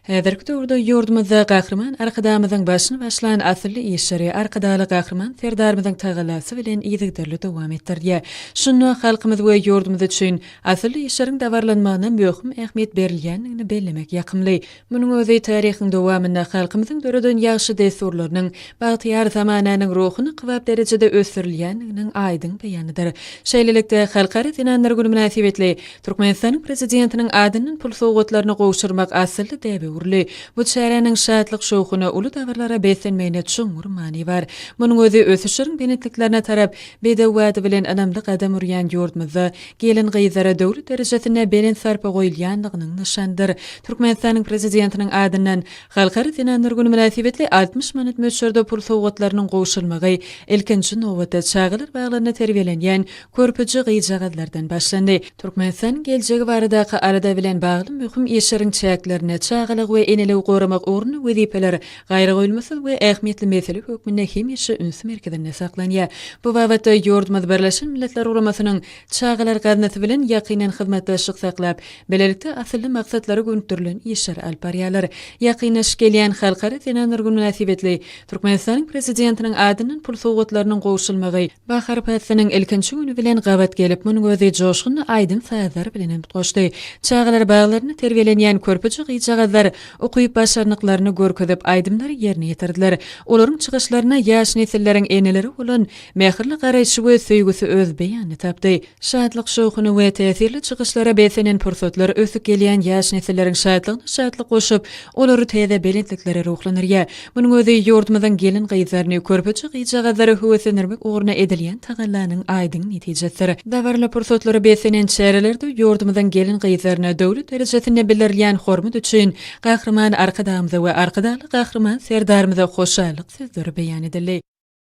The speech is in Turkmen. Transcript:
Häzirki döwürde ýurdumyzda Gahryman Arkadagymyzyň başyny başlan asylly işleri Arkadagly Gahryman Serdarymyzyň tagallasy bilen yzygiderli dowam etdirilýär. Şunda halkymyz we ýurdumyz üçin asylly işleriň dabaralanmagyna möhüm ähmiýet berilýändigini bellemek ýakymly. Munuň özi taryhyň dowamynda halkymyzyň döreden ýagşy dessurlarynyň bagtyýar zamananyň ruhuna kybap derejede ösdürilýändiginiň aýdyň beýanydyr. Şeýlelikde, Halkara zenanlar güni mynasybetli Türkmenistanyň Prezidentiniň adyndan pul sowgatlaryny gowşurmak asylly däbe öwrüldi. Bu çäräniň şatlyk-şowhuna, uly dabaralara beslenmeginde çuňňur many bar. Munuň özi ösüşleriň belentliklerine tarap bedew bady bilen ynamly gadam urýan ýurdumyzda gelin-gyzlara döwlet derejesinde belent sarpa goýulýandygynyň nyşanydyr. Türkmenistanyň Prezidentiniň adyndan Halkara zenanlar güni mynasybetli 60 manat möçberde pul sowgatlarynyň gowşurylmagy, ilkinji nobatda, çagalar baglarynda terbiýelenýän körpeje gyzjagazlardan başlandy. Türkmenistanyň geljegi baradaky alada bilen bagly möhüm işleriň çäklerinde çagalygy we eneligi goramak ugrunda wezipeler gaýragoýulmasyz we ähmiýetli mesele hökmünde hemişe üns merkezinde saklanýar. Bu babatda ýurdumyz Birleşen Milletler Guramasynyň Çagalar gaznasy bilen ýakyndan hyzmatdaşlyk saklap, bilelikde asylly maksatlara gönükdirilen işleri alyp barýarlar. Ýakynlaşyp gelýän Halkara zenanlar güni mynasybetli Türkmenistanyň Prezidentiniň adyndan pul sowgatlarynyň gowşurylmagy bahar paslynyň ilkinji güni bilen gabat gelip, munuň özi joşgunly aýdym-sazlar bilen hem utgaşdy. Çagalar baglarynda terbiýelenýän körpeje gyzjagazlar ukyp-başarnyklaryny görkezip, aýdymlary ýerine ýetirdiler. Olaryň çykyşlarynda ýaş nesilleriň enelere bolan Mähirli garaýşy we söýgüsi öz beýanyny tapdy. Şatlyk-şowhuna we täsirli çykyşlara beslenen pursatlar ösüp gelýän ýaş nesilleriň şatlygyna şatlyk goşup, olary täze belentliklere ruhlandyrýar. Munuň özi ýurdumyzyň gelin-gyzlaryny, körpeje gyzjagazlary höweslendirmek ugrunda edilýän tagallanyň aýdyň netijesidir. Dabaraly pursatlara beslenen çärelerde ýurdumyzyň gelin-gyzlaryna döwlet derejesinde bildirilýän hormat üçin Gahryman Arkadagymyza we Arkadagly Gahryman Serdarymyza hoşallyk sözleri beýan edildi.